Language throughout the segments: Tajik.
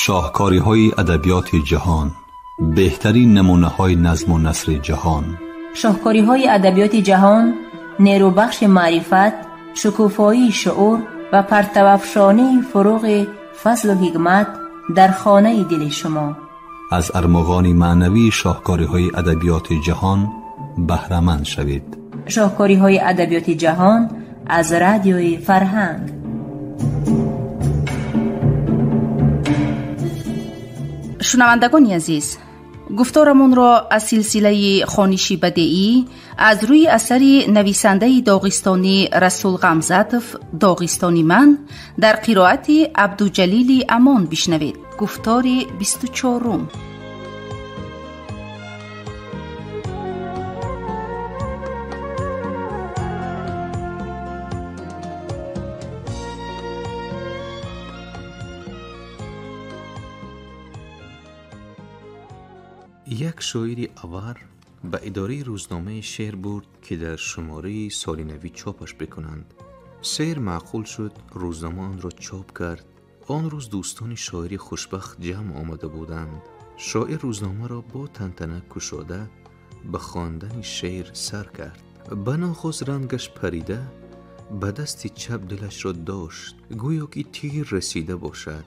Шоҳкориҳои адабиёти ҷаҳон, беҳтарин намунаҳои назму насри ҷаҳон. Шоҳкориҳои адабиёти ҷаҳон нерӯбахши маърифат, шукуфоии шуур ва партавафшонии фуруғи фазлу ҳикмат дар хонаи дили шумо. Аз армуғони маънавии шоҳкориҳои адабиёти ҷаҳон баҳраманд шавед. Шоҳкориҳои адабиёти ҷаҳон аз радиои Фарҳанг. Шунавандагони азиз, гуфторамонро аз силсилаи хониши бадеӣ аз рӯи асари нависандаи доғистонӣ Расул Ғамзатов «Доғистони ман» дар қироати Абдуҷалили Амон бишнавед. Гуфтори 24-ум. Як шоири авар ба идораи рӯзномаи шеър бурд, ки дар шумораи соли навӣ чопаш бикунанд. Шеър маъқул шуд, рӯзнома онро чоп кард. Он рӯз дӯстони шоири хушбахт ҷамъ омада буданд. Шоир рӯзномаро бо тантана кушода ба хондани шеър сар кард. Ба нохост рангаш парида, ба дасти чап дилашро дошт, гӯё ки тир расида бошад.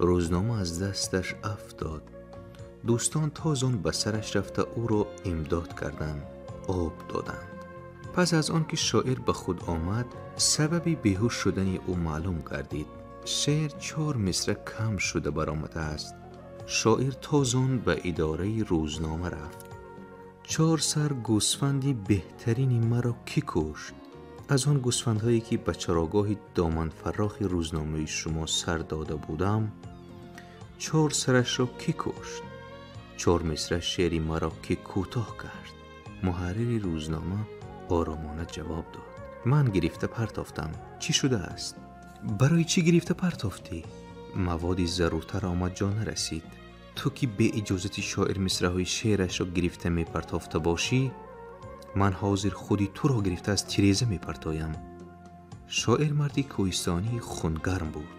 Рӯзнома аз дасташ афтод. Дӯстон тозон ба сараш рафта ӯро имдод карданд, об доданд. Пас аз он ки шоир ба худ омад, сабаби беҳуш шудани ӯ маълум гардид. Шеър 4 мисра кам шуда баромадааст. Шоир тозон ба идораи рӯзнома рафт. 4 сар гӯсфанди беҳтарини маро кӣ кушт? Аз он гӯсфандҳое ки ба чарогоҳи доманфаррохи рӯзномаи шумо сар дода будам, 4 сарашро кӣ кушт? 4 мисра шеъри маро ки кӯтоҳ кард? Муҳаррири рӯзнома оромона ҷавоб дод: ман гирифта партофтам. Чӣ шудааст? Барои чӣ гирифта партофтӣ? Маводи заруртар омад ҷо нарасид. Ту ки бе иҷозати шоир мисраҳои шеърашро гирифта мепартофта бошӣ, ман ҳозир худи туро гирифта аз тиреза мепартоям. Шоир марди кӯҳистонии хунгарм буд.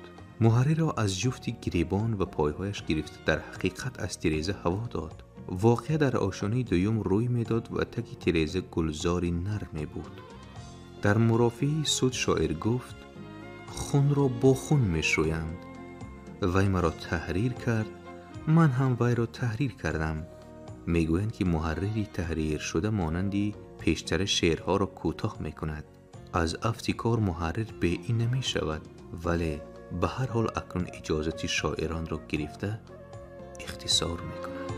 Муҳаррирро аз ҷуфти гиребон ва пойҳояш гирифта дар ҳақиқат аз тиреза ҳаво дод. Воқеа дар ошонаи дуюм рӯй медод ва таки тиреза гулзори нарме буд. Дар мурофиаи суд шоир гуфт: хунро бо хун мешӯянд. Вай маро таҳрир кард, ман ҳам вайро таҳрир кардам. Мегӯянд ки муҳаррири таҳриршуда монанди пештара шеърҳоро кӯтоҳ мекунад. Аз афти кор муҳаррир беин намешавад, вале ба ҳар ҳол акнун иҷозати шоиронро гирифта ихтисор мекунад.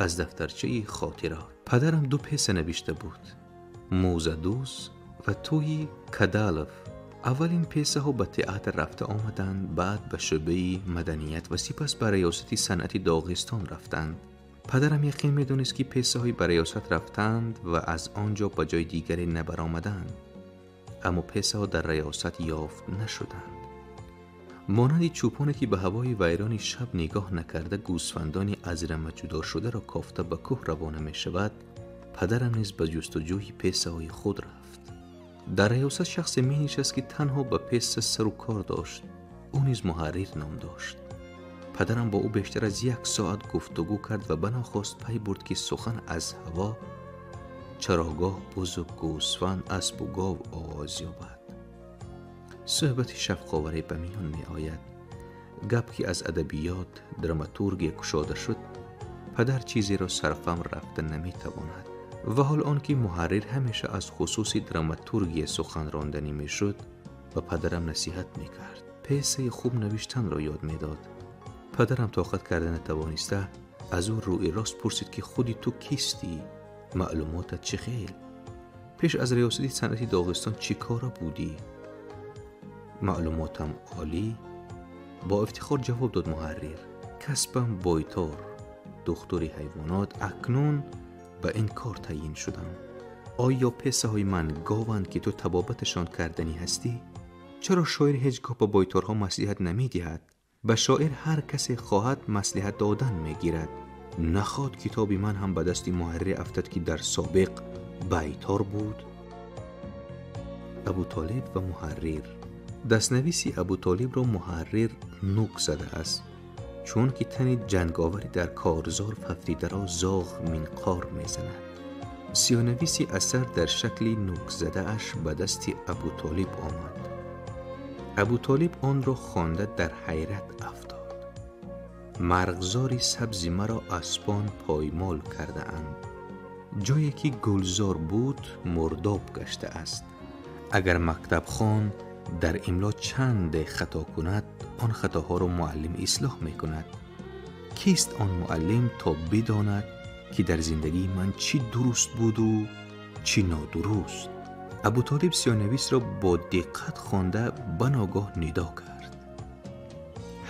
Аз дафтарчаи хотирот. Падарам 2 пьеса навишта буд: Мӯзадӯз ва Тӯи Кадалов. Аввалин пьесаҳо ба театр рафта омаданд, баъд ба шӯъбаи маданият ва сипас ба риёсати санъати Доғистон рафтанд. Падарам яқин медонист, ки пьесаҳои ба риёсат рафтанд ва аз он ҷо ба ҷои дигаре набаромаданд, аммо пьесаҳо дар риёсат ёфт нашуданд. Монанди чӯпоне ки ба ҳавои вайрони шаб нигоҳ накарда гӯсфандони аз рама ҷудо шударо кофта ба кӯҳ равона мешавад, падарам низ ба ҷустуҷӯи пьесаҳои худ рафт. Дар риёсат шахсе менишаст, ки танҳо ба пьеса сару кор дошт. Ӯ низ муҳаррир ном дошт. Падарам бо ӯ бештар аз 1 соат гуфтугӯ кард ва банохост пай бурд, ки сухан аз ҳаво, чарогоҳ, бузу гӯсфанд, асбу гов оғоз ёбад. Суҳбати шафқоваре ба миён меояд. Гап ки аз адабиёт, драматургия кушода шуд, падар чизеро сарфам рафта наметавонад. Ва ҳол он ки муҳаррир ҳамеша аз хусуси драматургия сухан ронданӣ мешуд, ба падарам насиҳат мекард. Пьесаи хуб навиштанро ёд медод. Падарам тоқат карда натавониста аз ӯ рӯи рост пурсид, ки худи ту кистӣ? Маълумотат чӣ хел? Пеш аз риёсати санъати Доғистон чӣ кора будӣ? Маълумотам олӣ, бо ифтихор ҷавоб дод муҳаррир. Касбам бойтор, духтури ҳайвонот, акнун ба ин кор таъйин шудам. Оё пьесаҳои ман гованд, ки ту табобаташон карданӣ ҳастӣ? Чаро шоир ҳеҷ гоҳ ба бойторҳо маслиҳат намедиҳад? Ба шоир ҳар касе хоҳад маслиҳат додан мегирад. Нахоҳад китоби ман ҳам ба дасти муҳаррир афтад, ки дар собиқ байтор буд. Абутолиб ва муҳаррир. Дастнависи Абутолибро муҳаррир нук задааст, чун ки тани ҷанговари дар корзор фавтидаро зоғ минқор мезанад. Сиёҳнависи асар дар шакли нукзадааш ба дасти Абутолиб омад. Абутолиб онро хонда дар ҳайрат афтод. Марғзори сабзи маро аспон поймол кардаанд. Ҷое ки гулзор буд мурдоб гаштааст. Агар мактабхон дар имло чанде хато кунад, он хатоҳоро муаллим ислоҳ мекунад. Кист он муаллим то бидонад, ки дар зиндагии ман чӣ дуруст буду чӣ нодуруст? Абутолиб сиёҳнависро бо диққат хонда ба ногоҳ нидо кард: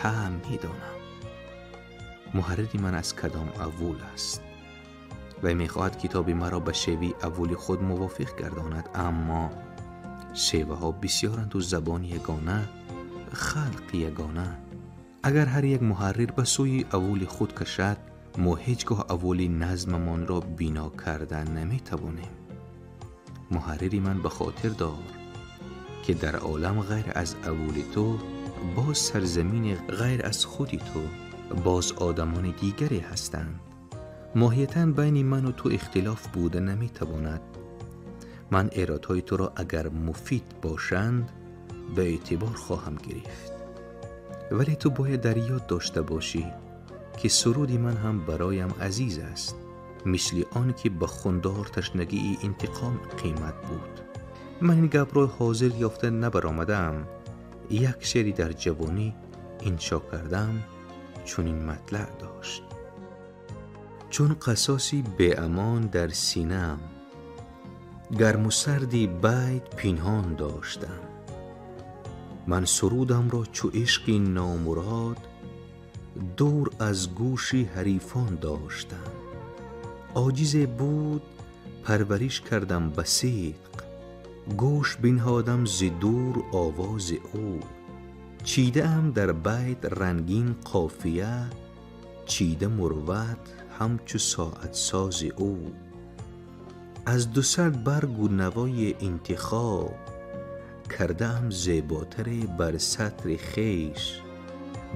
ҳа, медонам, муҳаррири ман аз кадом аввул аст. Вай мехоҳад китоби маро ба шеваи аввули худ мувофиқ гардонад, аммо шеваҳо бисёранду забон ягона, халқ ягона. Агар ҳар як муҳаррир ба сӯи аввули худ кашад, мо ҳеҷ гоҳ аввули назмамонро бино карда наметавонем. Муҳаррири ман ба хотир дор, ки дар олам ғайр аз аввули ту боз сарзамини ғайр аз худи ту боз одамони дигаре ҳастанд. Моҳиятан байни ману ту ихтилоф буда наметавонад. Ман эродҳои туро агар муфид бошанд ба эътибор хоҳам гирифт, вале ту бояд дар ёд дошта бошӣ, ки суруди ман ҳам бароям азиз аст, мисли он ки ба хундор ташнагии интиқом қимат буд. Ман ин гапро ҳозир ёфта набаромадаам. Як шеъри дар ҷавонӣ иншо кардам чунин матлаъ дошт: чун қасоси беамон дар синаам, гарму сарди байт пинҳон доштам. Ман сурудамро чу ишқи номурод дур аз гӯши ҳарифон доштам. Оҷизе буд парвариш кардам ба сидқ, гӯш бинҳодам зи дур овози ӯ. Чидаам дар байт рангин қофия, чида мурват ҳамчу соатсози ӯ. Аз 200 баргу навои интихоб кардаам зеботаре бар сатри хеш.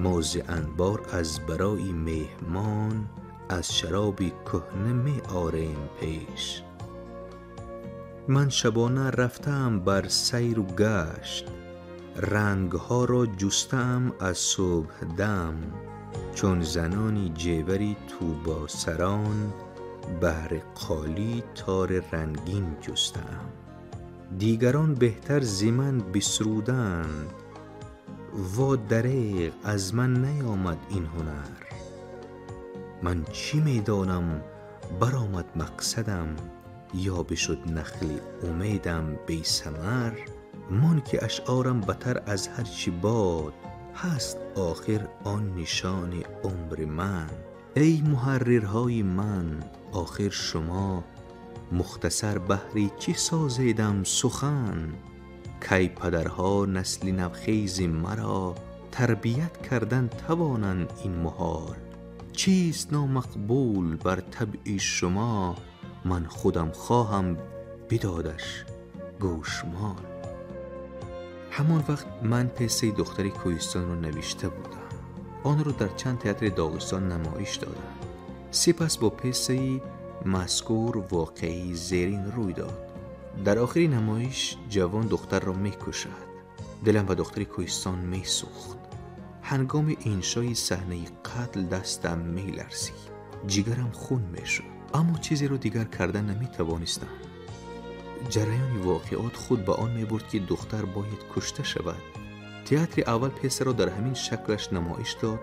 Мо зи анбор аз барои меҳмон аз шароби кӯҳна меорем пеш. Ман шабона рафтаам бар сайру гашт, рангҳоро ҷустаам аз субҳдам. Чун занони ҷевари тӯбосарон баҳри қолӣ тори рангин ҷустаам. Дигарон беҳтар зи ман бисруданд, во дареғ аз ман наёмад ин ҳунар. Ман чӣ медонам баромад мақсадам, ё бишуд нахли умедам бесамар. Мон ки ашъорам батар аз ҳар чӣ бод, ҳаст охир он нишони умри ман. Эй муҳаррирҳои ман, охир шумо мухтасар баҳри чӣ созедам сухан? Кай падарҳо насли навхези маро тарбият кардан тавонанд ин муҳол. Чист номақбул бар табъи шумо, ман худам хоҳам бидодаш гӯшмол. Ҳамон вақт ман пьесаи духтари кӯҳистонро навишта будам. Онро дар чанд театри Доғистон намоиш додам. Сипас бо пьесаи мазкур воқеаи зерин рӯй дод. Дар охири намоиш ҷавон духтарро мекушад. Дилам ба духтари кӯҳистон месӯхт. Ҳангоми иншои саҳнаи қатл дастам меларзид, ҷигарам хун мешуд, аммо чизеро дигар карда наметавонистам. Ҷараёни воқеот худ ба он мебурд, ки духтар бояд кушта шавад. Театри аввал пьесаро дар ҳамин шаклаш намоиш дод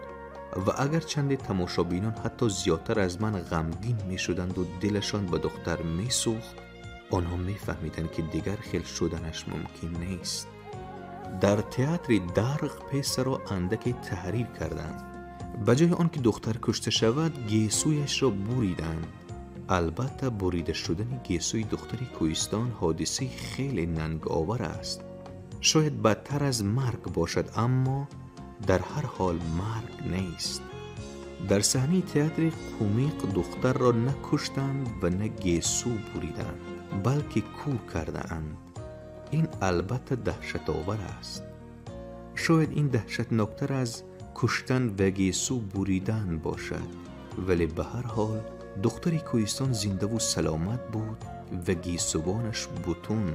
ва агарчанде тамошобинон ҳатто зиёдтар аз ман ғамгин мешуданду дилашон ба духтар месӯхт, онҳо мефаҳмиданд, ки дигар хел шуданаш мумкин нест. Дар театри Дарғ пьесаро андаке таҳрир карданд. Ба ҷои он ки духтар кушта шавад, гесӯяшро буриданд. Албатта, бурида шудани гесӯи духтари кӯҳистон ҳодисаи хеле нанговар аст. Шояд бадтар аз марг бошад, аммо Дар ҳар ҳол марг нест. Дар саҳнаи театри Қумиқ духтарро на куштанд ва на гесу буриданд, балки кӯр кардаанд. Ин албатта даҳшатовар аст. Шояд ин даҳшатноктар аз куштан ва гесу буридан бошад, вале ба ҳар ҳол духтари кӯҳистон зиндаву саломат буд ва гесувонаш бутун,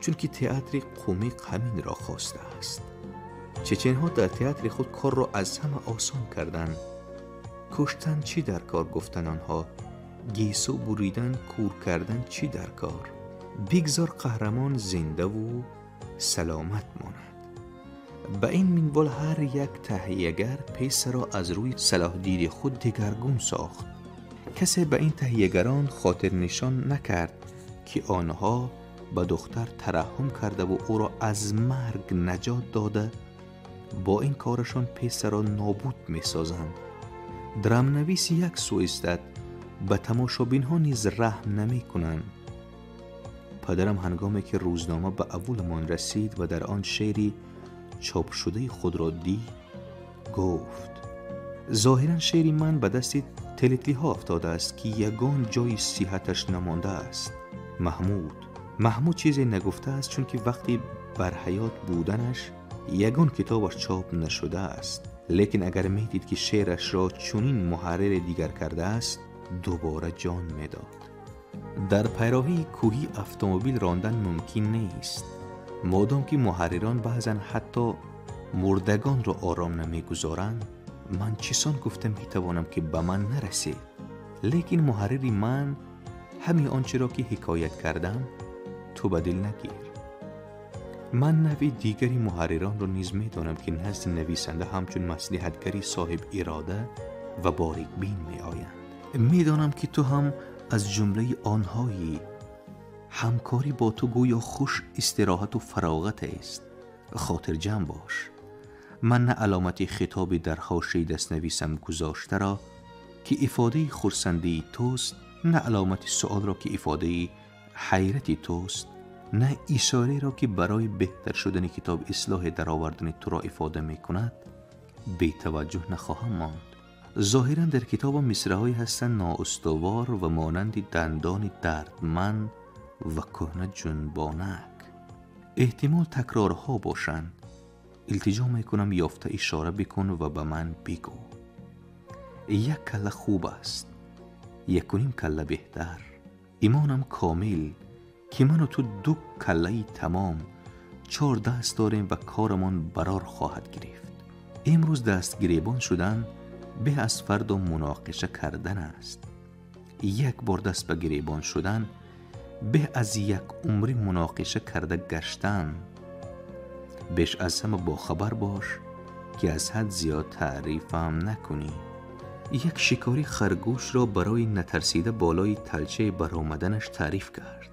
чунки театри Қумиқ ҳаминро хостааст. Чеченҳо дар театри худ корро аз ҳама осон карданд. Куштан чӣ дар кор, гуфтанд онҳо, гесу буридан, кӯр кардан чӣ дар кор? Бигзор қаҳрамон зиндаву саломат монад. Ба ин минвол ҳар як таҳиягар пьесаро аз рӯи салоҳдиди худ дигаргун сохт. Касе ба ин таҳиягарон хотирнишон накард, ки онҳо ба духтар тараҳҳум кардаву ӯро аз марг наҷот дода, бо ин корашон пьесаро нобуд месозанд. Драмнавис як сӯ истад, ба тамошобинҳо низ раҳм намекунанд. Падарам ҳангоме ки рӯзнома ба аввуламон расид ва дар он шеъри чопшудаи худро дид, гуфт: зоҳиран шеъри ман ба дасти телетлиҳо афтодааст, ки ягон ҷои сиҳаташ намондааст. Маҳмуд чизе нагуфтааст, чунки вақти бар ҳаёт буданаш ягон китобаш чоп нашудааст. Лекин агар медид, ки шеърашро чунин муҳаррири дигар кардааст, дубора ҷон медод. Дар пайроҳии кӯҳӣ автомобил рондан мумкин нест, модом ки муҳаррирон баъзан ҳатто мурдагонро ором намегузоранд. Ман чисон гуфта метавонам, ки ба ман нарасид, лекин муҳаррири ман ҳамин он чиро ки ҳикоят кардам, ту ба дил нагир. Ман навъи дигари муҳарриронро низ медонам, ки назди нависанда ҳамчун маслиҳатгари соҳиб ирода ва борикбин меоянд. Медонам, ки ту ҳам аз ҷумлаи онҳоӣ. Ҳамкорӣ бо ту гӯё хуш истироҳату фароғат аст. Хотирҷамъ бош. Ман на аломати хитоби дар ҳошияи дастнависам гузоштаро, ки ифодаи хурсандии туст, на аломати суолро, ки ифодаи ҳайрати туст, на ишореро, ки барои беҳтар шудани китоб ислоҳе даровардани туро ифода мекунад, бетаваҷҷӯҳ нахоҳам монд. Зоҳиран дар китобам мисраҳое ҳастанд ноустувор ва монанди дандони дардманд ва кӯҳна ҷунбонак. Эҳтимол такрорҳо бошанд. Илтиҷо мекунам, ёфта ишора бикун ва ба ман бигӯ. Як калла хуб аст, якуним калла беҳтар. Имонам комил, ки ману ту ду каллаи тамом, чор даст дорем ва корамон барор хоҳад гирифт. Имрӯз дастгиребон шудан беҳ аз фардо муноқиша кардан аст. Як бор даст ба гиребон шудан беҳ аз як умрӣ муноқиша карда гаштан. Беш аз ҳама бохабар бош, ки аз ҳад зиёд таърифам накунӣ. Як шикори харгӯшро барои натарсида болои талчаи баромаданаш таъриф кард.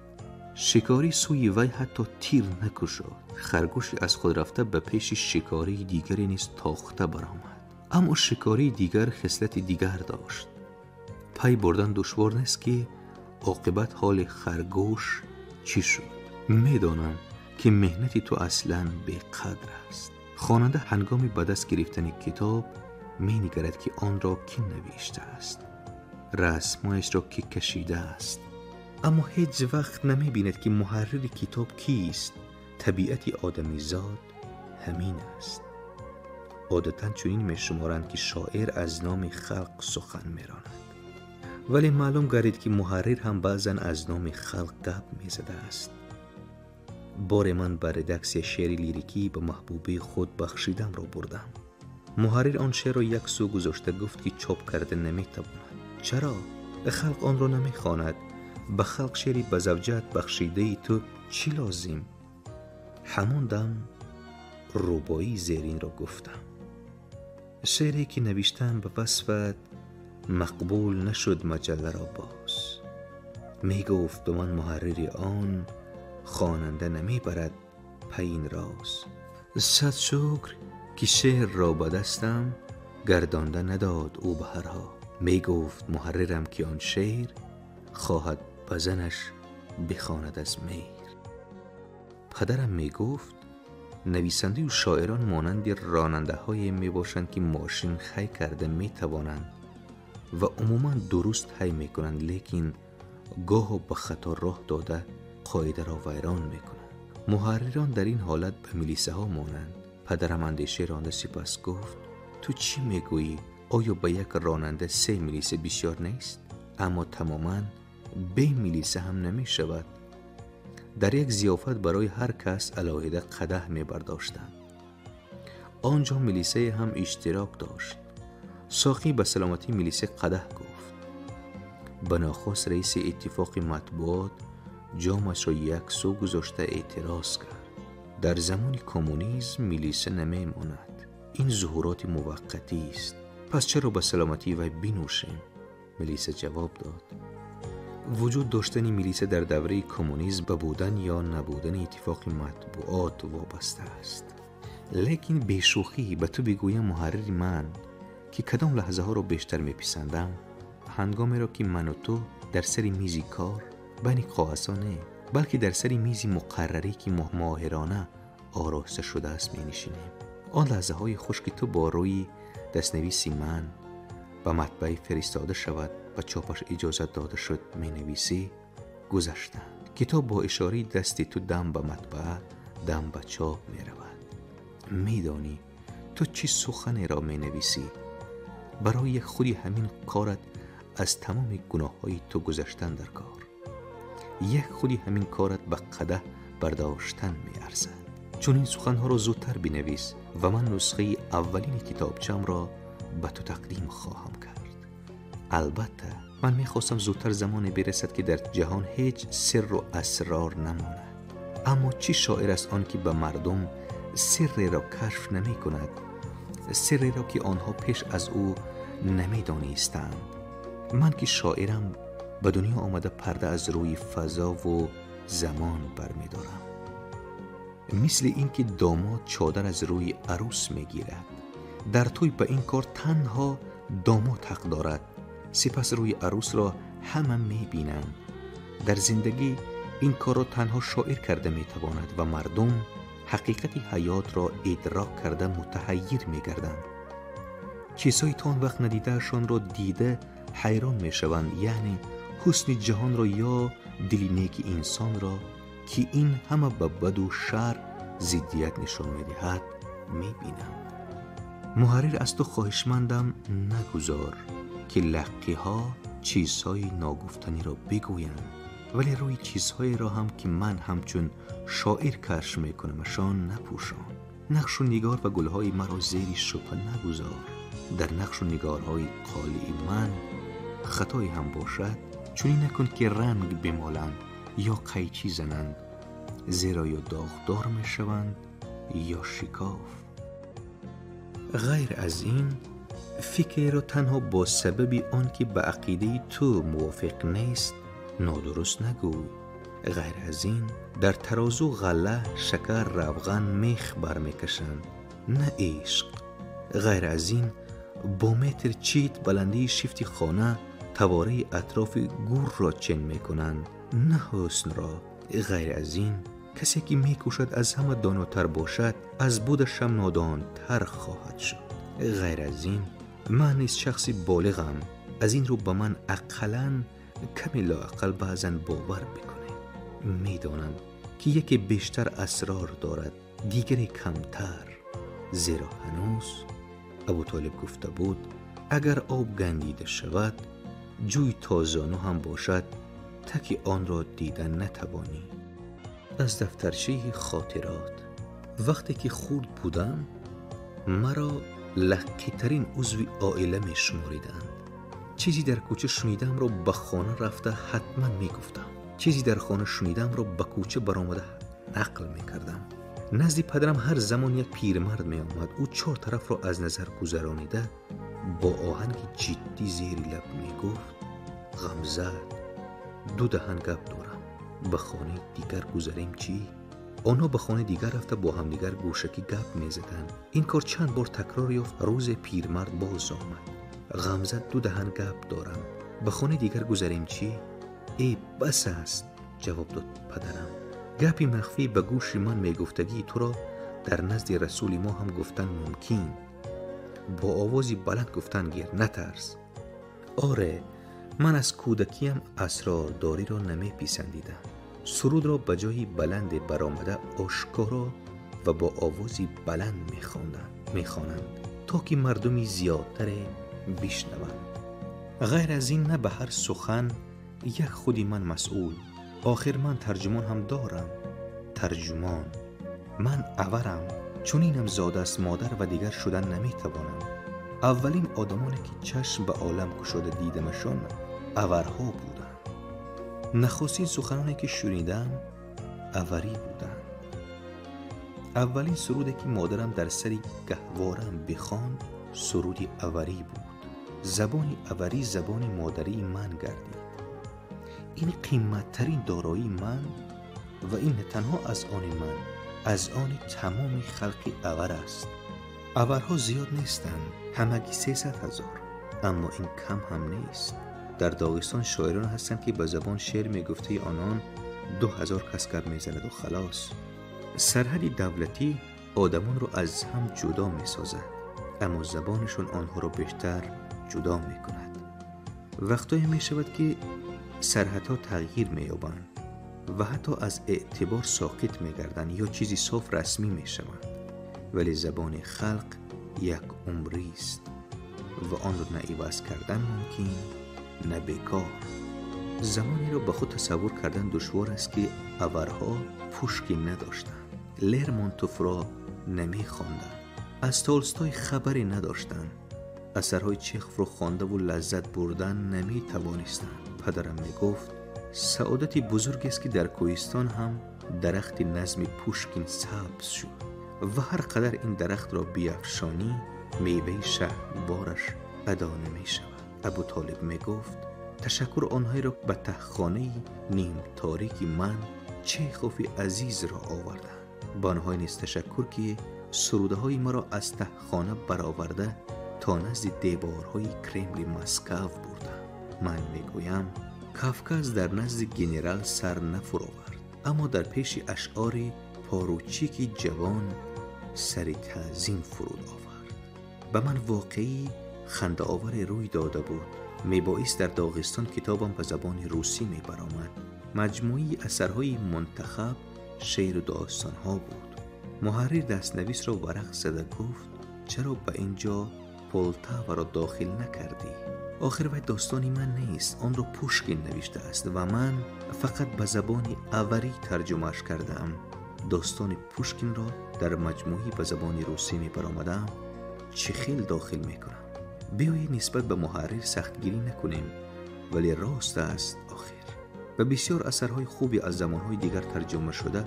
Шикорӣ сӯи вай ҳатто тир накушод. Харгӯши аз худ рафта ба пеши шикории дигаре низ тохта баромад. Аммо шикории дигар хислати дигар дошт. Пай бурдан душвор нест, ки оқибат ҳоли харгӯш чӣ шуд. Медонам, ки меҳнати ту аслан беқадр аст. Хонанда ҳангоми ба даст гирифтани китоб менигарад, ки онро кӣ навиштааст, расмҳояшро кӣ кашидааст, аммо ҳеҷ вақт намебинад, ки муҳаррири китоб кист. Табиати одамизод ҳамин аст. Одатан чунин мешуморанд, ки шоир аз номи халқ сухан меронад, вале маълум гардид, ки муҳаррир ҳам баъзан аз номи халқ гап мезадааст. Боре ман ба редаксия шеъри лирикӣ ба маҳбубаи худ бахшидамро бурдам. Муҳаррир он шеърро як сӯ гузошта гуфт, ки чоп карда наметавонад. Чаро? Халқ онро намехонад. Ба халқ шеъри ба завҷаат бахшидаи ту чӣ лозим? Ҳамон дам рубоии зеринро гуфтам. Шеъре ки навиштам ба васфат мақбул нашуд маҷалларо боз. Мегуфт ба ман муҳаррири он, хонанда намебарад пай ин роз. Сад шукр, ки шеърро ба дастам гардонда надод ӯ ба ҳар ҳол. Мегуфт муҳаррирам, ки он шеър хоҳад ба занаш бихонад аз меҳр. Падарам мегуфт, نویسنده و شاعران مانند راننده های می باشند که ماشین خی کرده می توانند و عموما درست حی می کنند، لیکن گاه به خطا راه داده قاعده را ویران می کنند. محرران در این حالت به میلیسه ها مانند. پدرم اندیشه رانده سپس گفت: تو چی می گویی؟ آیا به یک راننده 3 میلیسه بسیار نیست؟ اما تماما 2 میلیسه هم نمی شود. در یک ضیافت برای هر کس علاهده قدح می برداشتند. آنجا میلیسه هم اشتراک داشت. ساقی به سلامتی میلیسه قدح گفت. بناخواست رئیس اتفاق مطبوعات جامش را یک سو گذاشته اعتراض کرد: در زمان کمونیسم میلیسه نمی ماند. این ظهورات موقتی است. پس چرا به سلامتی وی بینوشیم؟ میلیسه جواب داد: وجود داشتن میلیسه در دوره کمونیسم به بودن یا نبودن اتفاق مطبوعات وابسته است. لیکن بیشوخی به تو بگویم محرر من که کدام لحظه ها را بیشتر میپسندم، هنگامی را که من و تو در سر میزی کار بین کاغذها نه، بلکه در سر میزی مقرری که ماهرانه آراسته شده است می نشینیم. آن لحظه های خوش که تو با روی دستنویسی من به مطبعه فرستاده شود و چاپش اجازه داده شد می نویسی گذشتند. کتاب با اشاره دست تو دم به مطبعه دم به چاپ می رود. می دانی تو چی سخنی را می نویسی. برای خودی همین کارت از تمام گناه های تو گذشتن در کار. یک خودی همین کارت به قدح برداشتن می ارزد. چون این سخنها را زودتر بنویس و من نسخه اولین کتابچم را به تو تقدیم خواهم کرد. البته من میخواستم زودتر زمان برسد که در جهان هیچ سر و اسرار نماند. اما چی شاعر است آن که به مردم سر را کشف نمی کند، سری را که آنها پیش از او نمی دانستند. من که شاعرم به دنیا آمده پرده از روی فضا و زمان برمی دارم. مثل این که داماد چادر از روی عروس می گیرد. در توی به این کار تنها داماد حق دارد. سپس روی عروس را همه می بینند. در زندگی این کار را تنها شاعر کرده می تواند و مردم حقیقت حیات را ادراک کرده متحیر می گردند. چیزهای تا آن وقت ندیدهشان را دیده حیران می شوند، یعنی حسن جهان را یا دل نیک انسان را که این همه به بد و شر ضدیت نشان می دهد می بینم. محرر از تو خواهشمندم نگذار که لقی ها چیزهای ناگفتنی را بگویند، ولی روی چیزهایی را هم که من همچون شاعر کشف میکنمشان نپوشان. نقش و نگار و گلهای مرا زیر شبهه نگذار. در نقش و نگارهای قالی من خطایی هم باشد چنین نکن که رنگ بمالند یا قیچی زنند، زیرا یا داغدار میشوند یا شکاف. غیر از این فکر را تنها با سبب آن که به عقیده تو موافق نیست نادرست نگوی. غیر از این در ترازو غله، شکر، روغن، میخ برمیکشند، نه عشق. غیر از این با متر چیت بلندی شیفت خانه تواره اطراف گور را چین میکنند، نه حسن را. غیر از این کسی که میکوشد از همه داناتر باشد از بودش هم نادانتر خواهد شد. غیر از این من نیز شخصی بالغم، از این رو به من اقلاً کمی لااقل بعضاً باور بکنه. میدانم که یکی بیشتر اسرار دارد، دیگری کمتر، زیرا هنوز ابو طالب گفته بود اگر آب گندیده شود جوی تازانو هم باشد تکی آن را دیدن نتوانی. از دفترچه خاطرات. وقتی که خرد بودم مرا لقی‌ترین عضو عائله می شماریدند. چیزی در کوچه شنیدم را به خانه رفته حتما می گفتم. چیزی در خانه شنیدم را به کوچه برآمده نقل می کردم. نزد پدرم هر زمان یک پیرمرد می آمد. او چهار طرف را از نظر گذرانیده با آهنگ جدی زیر لب می گفت غمزد دو دهن گپ دارم، به خانه دیگر گذریم چی؟ آنها به خانه دیگر رفته با همدیگر گوشکی گپ می زدند. این کار چند بار تکرار یافت. روز پیرمرد باز آمد. غمزد دو دهن گپ دارم، به خانه دیگر گذریم چی؟ ای بس است، جواب داد پدرم. گپی مخفی به گوش من میگفتگی تو را дар назди расули мо ҳам гуфтан мумкин. Бо овози баланд гуфтан гир, натарс. Оре, ман аз кӯдакиям асрордориро намеписандидам. Сурудро ба ҷои баланде баромада ошкоро ва бо овози баланд мехонанд, то ки мардуми зиёдтаре бишнаванд. Ғайр аз ин на ба ҳар сухан як худи ман масъул. Охир ман тарҷумон ҳам дорам. Тарҷумон. Ман аварам, чунинам зода аст модар ва дигар шудан наметавонам. Аввалин одамоне ки чашм ба олам кушода дидамашон аварҳо буданд. Нахустин суханоне ки шунидам аварӣ буданд. Аввалин суруде ки модарам дар сари гаҳвораам бихонд суруди аварӣ буд. Забони аварӣ забони модарии ман гардид. Ин қиматтарин дороии ман ва ин на танҳо аз они ман, аз они тамоми халқи авар аст. Аварҳо зиёд нестанд, ҳамагӣ 300 000, аммо ин кам ҳам нест. Дар Доғистон шоирон ҳастанд ки ба забон шеър мегуфтаи онон 2000 кас гап мезанаду халос. Сарҳади давлатӣ одамонро аз ҳам ҷудо месозад, аммо забонашон онҳоро бештар ҷудо мекунад. Вақтое мешавад ки сарҳадҳо тағйир меёбанд ва ҳатто аз эътибор соқит мегарданд ё чизи соф расмӣ мешаванд, вале забони халқ як умрист ва онро на иваз кардан мумкин, на бекор. Замонеро ба худ тасаввур кардан душвор аст ки аварҳо Пушкин надоштанд, Лермонтовро намехонданд, аз Толстой хабаре надоштанд, асарҳои Чеховро хондаву лаззат бурдан наметавонистанд. Падарам мегуфт саодати бузургест ки дар кӯҳистон ҳам дарахти назми Пушкин сабз шуд ва ҳар қадар ин дарахтро биафшонӣ меваи шаҳдбораш адо намешавад. Абутолиб мегуфт ташаккур онҳоеро ба таҳхонаи нимторики ман Чехови азизро оварданд. Ба онҳое низ ташаккур ки сурудаҳои маро аз таҳхона бароварда то назди деворҳои Кремли Москав бурданд. Ман мегӯям Кавказ дар назди генерал сар нафуровард, аммо дар пеши ашъори поручики ҷавон сари таъзим фуруд овард. Ба ман воқеи хандаоваре рӯй дода буд. Мебоист дар Доғистон китобам ба забони русӣ мебаромад. Маҷмӯи асарҳои мунтахаб шеъру достонҳо буд. Муҳаррир дастнависро варақ зада гуфт чаро ба ин ҷо Полтаваро дохил накардӣ? Охир вай достони ман нест, онро Пушкин навиштааст ва ман фақат ба забони аварӣ тарҷумааш кардаам. Достони Пушкинро дар маҷмӯӣ ба забони русӣ мебаромадаам, чӣ хел дохил мекунам? Биёед нисбат ба муҳаррир сахтгирӣ накунем, вале рост аст охир. Ба бисёр асарҳои хуби аз замонҳои дигар тарҷума шуда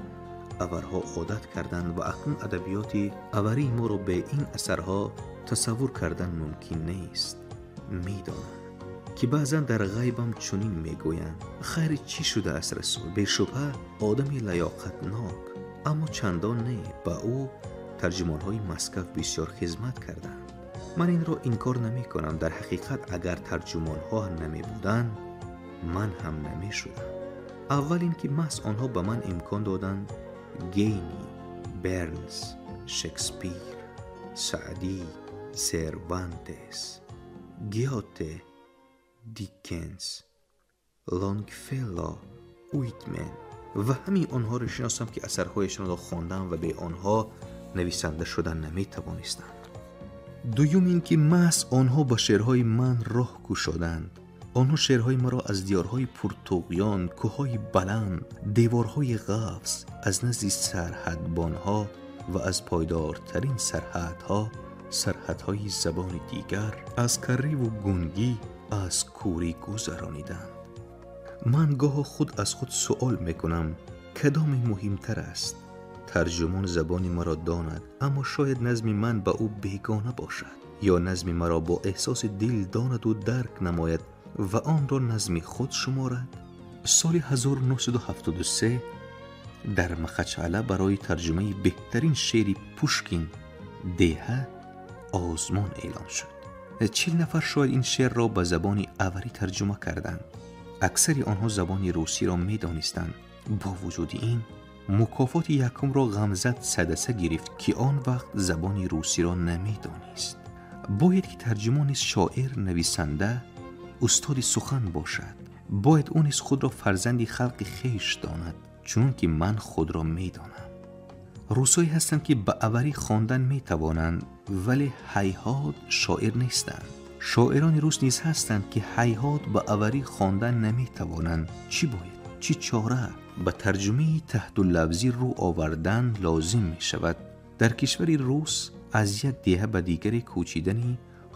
аварҳо одат карданд ва акнун адабиёти аварии моро бе ин асарҳо тасаввур кардан мумкин нест. Медонам ки баъзан дар ғайбам чунин мегӯянд: хайр чӣ шудааст Расул? Бешубҳа одами лаёқатнок, аммо чандон не. Ба ӯ тарҷумонҳои Москав бисёр хизмат карданд. Ман инро инкор намекунам. Дар ҳақиқат агар тарҷумонҳо намебуданд, ман ҳам намешудам. Аввал ин ки маҳз онҳо ба ман имкон доданд Гейни, Бернс, Шекспир, Саъдӣ, Сервантес, Гёте, Диккенс, Лонгфелло, Уитмен ва ҳамин онҳоро шиносам ки асарҳояшонро хондам ва бе онҳо нависанда шудан наметавонистам. Дуюм ин ки маҳз онҳо ба шеърҳои ман роҳ кушоданд. Онҳо шеърҳои маро аз диёрҳои пуртуғён, кӯҳҳои баланд, деворҳои ғафз, аз назди сарҳадбонҳо ва аз пойдортарин сарҳадҳо, сарҳадҳои забони дигар, аз карриву гунгӣ, аз кӯрӣ гузарониданд. Ман гоҳо худ аз худ суол мекунам, кадоме муҳимтар аст? Тарҷумон забони маро донад, аммо шояд назми ман ба ӯ бегона бошад, ё назми маро бо эҳсоси дил донаду дарк намояд ва онро назми худ шуморад. Соли 1973 дар Махачала барои тарҷумаи беҳтарин шеъри Пушкин деҳа озмон эълон шуд. 40 нафар шояд ин шеърро ба забони аварӣ тарҷума карданд. Аксари онҳо забони русиро медонистанд. Бо вуҷуди ин Мукофоти якумро Ғамзат Садаса гирифт, ки он вақт забони русиро намедонист. Бояд ки тарҷумон низ шоир, нависанда, устоди сухан бошад. Бояд ӯ низ худро фарзанди халқи хеш донад, чунон ки ман худро медонам. Русҳое ҳастанд, ки ба аварӣ хондан метавонанд, вале ҳайҳот шоир нестанд. Шоирони рус низ ҳастанд, ки ҳайҳот ба аварӣ хондан наметавонанд. Чӣ бояд? Чӣ чора? Ба тарҷумаи таҳтуллафзӣ рӯ овардан лозим мешавад. Дар кишвари рус аз як деҳа ба дигаре кӯчидани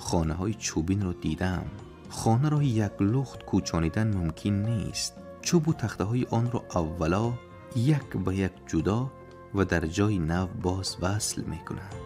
хонаҳои чӯбинро дидаам. Хонаро як лухт кӯчонидан мумкин нест. Чӯбу тахтаҳои онро аввало як ба як ҷудо ва дар ҷои нав боз васл мекунанд.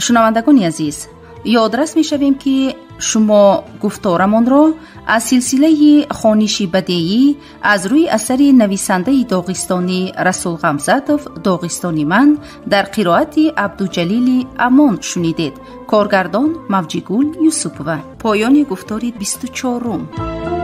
Шунавандагони азиз, ёдрас мешавем, ки шумо гуфторамонро аз силсилаи хониши бадеӣ аз рӯи асари нависандаи доғистонӣ Расул Ғамзатов «Доғистони ман» дар қироати Абдуҷалили Амон шунидед. Коргардон Мавҷигул Юсупова. Поёни гуфтори 24-ум.